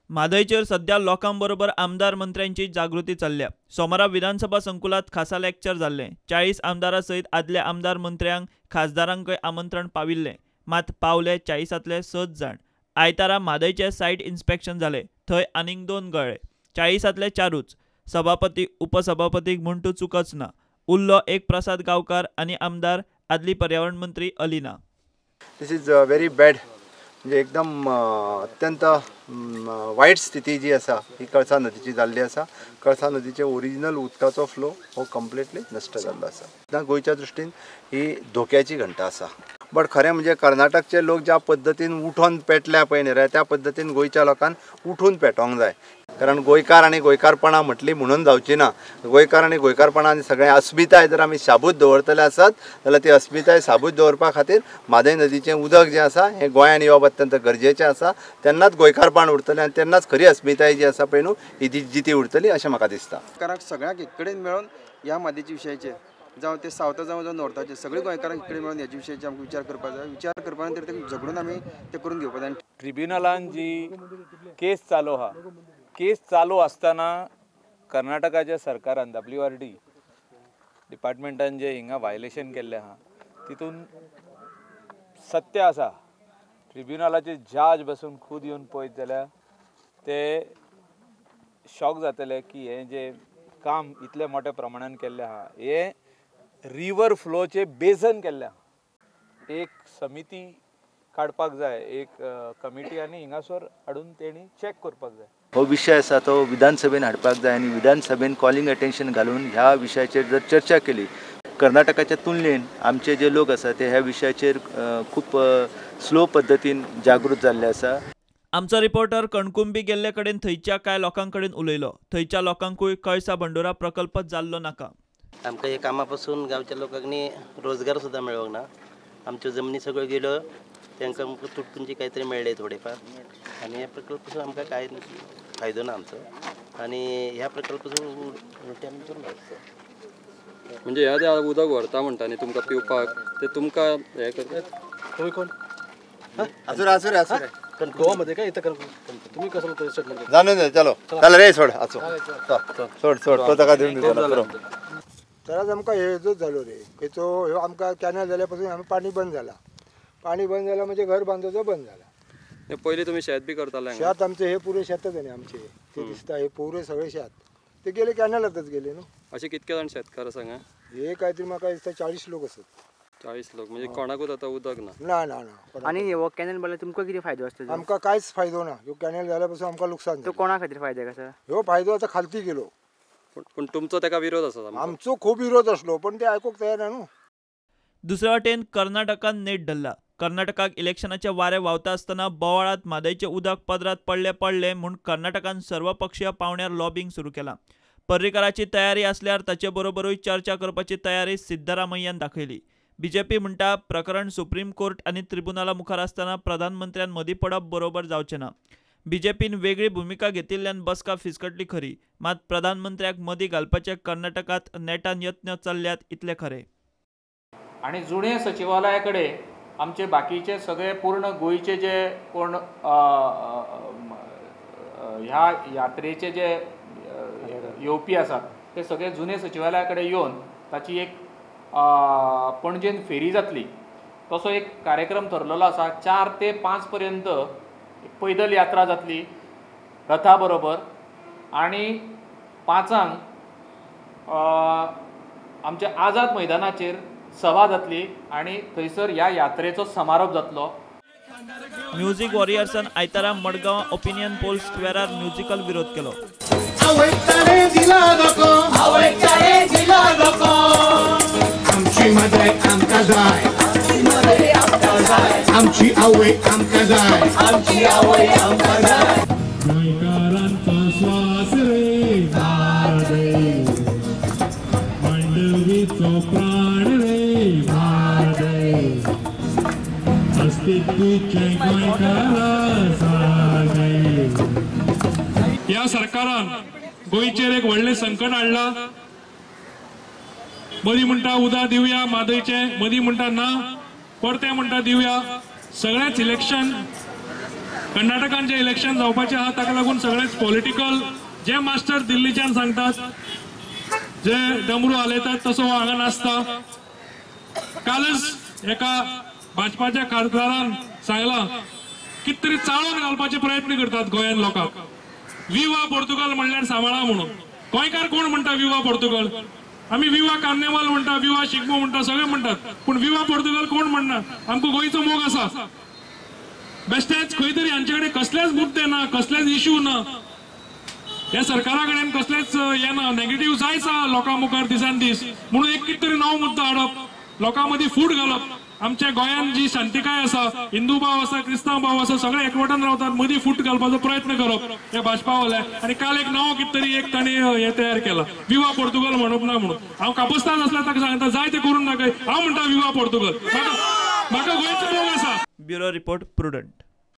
म्हादयचेर सध्या लोकां बरोबर आमदार मंत्र्यांची जागृती चल्ल्या. सोमारा विधानसभा संकुलात खासा लेक्चर जाल्लें. 40 आमदारां सयत आदल्या आमदार मंत्र्यांक खासदारांकय आमंत्रण पाविल्लें. मात पावले 40तले 6 जाण. आयतारा म्हादयचें सायट इन्स्पेक्शन जालें, थंय आनीक 2 गळ्ळे. 40तले 4ूच. सभापती उपसभापतीक म्हूण तूं चुकच ना. उरलो एक प्रसाद गांवकार आनी आमदार आदली पर्यावरण मंत्री Alina. This is very bad, म्हणजे एकदम अत्यंत वायट स्थिती जी आसा ही कळसा नदीची जाल्ली आसा. कळसा नदीचे ओरिजिनल उदकाचो फ्लो हो कंप्लिटली नश्ट जाल्लो आसा. गोंयच्या दृश्टीन ही धोक्याची घंटा आसा. बट खरें म्हणजे कर्नाटकचे लोक ज्या पद्दतीन उठोन पेटल्या पळय न्ही रे, त्या पद्दतीन गोंयच्या लोकांक उठून पेटोवंक जाय. कारण गोंयकार आनी गोंयकारपणां म्हटली म्हणून जावची ना. गोंयकार आनी गोंयकारपणां आनी सगळें अस्मिताय जर आमी शाबूत दवरतले आसत जाल्यार ती अस्मिताय साबूत दवरपा खातीर म्हादय नदीचें उदक जें आसा हें गोंयांत येवप अत्यंत गरजेचें आसा. तेन्नाच गोंयकारपण उरतलें आनी तेन्नाच खरी अस्मिताय जी आसा पळय न्हू ही जिती उरतली अशें म्हाका दिसता. गोंयकारांक सगळ्यांक एक कडेन मेळून ह्या म्हादयच्या विशयाचेर, जावं ते सावथा जावं जावं नॉर्थाचे, सगळे गोंयकारांक एक कडेन मेळून ह्याच्या विशयाचेर आमकां विचार करपाक जाय. विचार करपा नंतर ते झगडून आमी ते करून घेवपाक जाय. ट्रिब्युनलान जी केस चालू आहा, केस चालू आसतना कर्नाटकाच्या सरकारान WRD डिपार्टमेंटान जे हिंगा व्हायलेशन केल्लें आहा तितून सत्य आसा. ट्रिब्युनलाचे जज बसून खूद येवन पळयत जाल्यार ते शॉक जातले की हें जें काम इतल्या मोठ्या प्रमाणान केल्लें आहा हें रिवर फ्लोचे बेजन केल्लें आहा. एक समिती काडपाक जाय, एक कमिटी आनी हिंगासर हाडून तेणी चॅक करपाक जाय. हो विशय आसा तो विधानसभेन हाडपाक जाय आनी विधानसभेन कॉलिंग अटेन्शन घालून ह्या विशयाचेर जर चर्चा केली, कर्नाटकाच्या तुलनेन आमचे जे लोक आसा ते ह्या विशयाचेर खूब स्लो पद्दतीन जागृत जाल्ले आसा. आमचो रिपोर्टर कणकुंबी गेल्ले कडेन थंयच्या कांय लोकां कडेन उलयलो. थंयच्या लोकांकूय कळसा भंडुरा प्रकल्प जाल्लो नाका. आमकां हे कामा पासून गांवच्या लोकांनी रोजगार सुद्दां मेळोंक ना. आमच्यो जमनी सगळ्यो गेल्यो, तांकां आमकां तुटपुंजी कांय तरी मेळ्ळें थोडेफार. आनी ह्या प्रकल्पाचो आमकां कांय फायदो ना आमचो. आनी ह्या प्रकल्पाचो उलटे आमी करूंक शकता. म्हणजे ह्या जे उदक व्हरता म्हणटा न्ही तुमकां पिवपाक, ते तुमकां हें करता. तुमी कोण? आसूं आसूं आसूं. गोवामध्ये काय इथं तुम्ही कसं जाणून चलो चल रे, सोड आसूं, सोड सोड तो ताका दिवन दिता. त्रास आमकां हेजोच जालो रे, खंयचो ह्यो आमकां कॅनल जाल्या पासून आमी पाणी बंद जाला. पाणी बंद जाला म्हणजे घर बांदोचो बंद जाला. पयलीं तुमी शेत बी करताले? शेत आमचें हे पुरे शेतच न्ही आमचें, ते दिसता हे पुरे सगळे शेत ते गेले कॅनलातच गेले न्हू. अशे कितके जाण शेतकार आसा हांगा? हे काय तरी म्हाका दिसता 40 लोक आसत. 40 लोक म्हणजे कोणाकूच आतां उदक ना? ना ना ना. आनी हो कॅनल बांदल्यार तुमकां कितें फायदो आसता? आमकां कांयच फायदो ना. ह्यो कॅनल जाल्या पासून आमकां लुकसाण. तो कोणा खातीर फायदो आसा? ह्यो फायदो आतां खालती गेलो. पूण तुमचो ताका विरोध आसा? आमचो खूब विरोध आसलो पण ते आयकूंक तयार ना न्हू. दुसरे वाटेन कर्नाटकान नेट धरला. कर्नाटकाक इलेक्शनाचे वारे व्हांवता आसतना बोवाळांत म्हादयचें उदक पदरात पडलें पडलें म्हूण कर्नाटकान सर्वपक्षीय पावंड्यार लॉबींग सुरू केलां. पर्रीकाराची तयारी आसल्यार ताचे बरोबरूय चर्चा करपाची तयारी सिद्धरामय्यान दाखयली. बीजेपी म्हणटा प्रकरण सुप्रीम कोर्ट आनी ट्रिब्युनला मुखार आसतना प्रधानमंत्र्यान मदीं पडप बरोबर जावचें ना. बीजेपीन वेगळी भुमिका घेतिल्ल्यान बसका फिसकटली खरी, मात प्रधानमंत्र्याक मदीं घालपाचे कर्नाटकांत नेटान यत्न चल्ल्यात इतलें खरें. आनी जुने सचिवालया कडेन आमचे बाकीचे सगळे पूर्ण गोंयचे जे कोण ह्या यात्रेचे जे येवपी आसात ते सगळे जुने सचिवालया कडेन येवन ताची एक पणजेन फेरी जातली तसो एक कार्यक्रम थरलेलो आसा. 4 ते 5 पर्यंत पैदल यात्रा जातली रथा बरोबर आनी 5 आमच्या आझाद मैदानाचेर सभा जातली आनी थंयसर ह्या यात्रेचो समारोप जातलो. म्युझिक वॉरियर्सान आयतारा मडगांव ओपिनियन पोल स्क्वेरार म्युझिकल विरोध केलो. आमची आवय आमकां जाय, आमची आवय आमकां जाय. गोंयकारांचो श्वास रे म्हादय, मांडवीचो प्राण रे म्हादय, अस्तित्वाचे गोंयकारा सादय. ह्या सरकारान गोंयचेर एक व्हडलें संकट हाडलां. मदीं म्हणटा उदक दिवया म्हादयचें, मदीं म्हणटा ना, परतें म्हणटा दिवया. सगळेंच इलेक्शन कर्नाटकान जे इलेक्शन जावपाचें आहा ताका लागून सगळेच पॉलिटिकल जे मास्टर दिल्लीच्यान सांगतात, जे डमरू हालयतात तसो हो हांगा नासता. कालच एका भाजपाच्या खासदारान सांगलां कितें तरी चाळोवन घालपाचे प्रयत्न करतात गोंयान लोकांक. विवा पोर्तुगाल म्हणल्यार सांबाळा म्हणून. गोंयकार कोण म्हणटा विवा पोर्तुगाल? आमी विवा कार्नेवाल म्हणटा, विवा शिगमो म्हणटा, सगळे म्हणटात, पूण विवा पोर्तुगाल कोण म्हणना? आमकां गोंयचो मोग आसा. बेश्टेच खंय तरी हांचे कडेन कसलेच मुद्दे ना, कसलेच इश्यू ना, ह्या सरकारा कडेन कसलेच हें ना, नेगेटीव जायच आहा लोकां मुखार दिसान दीस. म्हणून एक कितें तरी नवो मुद्दो हाडप, लोकां मदीं फूट घालप. आमच्या गोंयांत जी शांतिकाय आसा, हिंदू भाव आसा, क्रिस्तांव भाव आसा, सगळे एकवटान रावतात, मदीं फूट घालपाचो प्रयत्न करप हे भाजपावाले. आनी काल एक नवो कितें तरी एक तांणी हें तयार केला, विवा पोर्तुगाल म्हणप ना म्हणून. हांव कापस्तान आसल्यार ताका सांगता जाय तें करूं नाका, हांव म्हणटा विवा पोर्तुगाल. म्हाका गोंयचो मोग आसा. Bureau report, Prudent.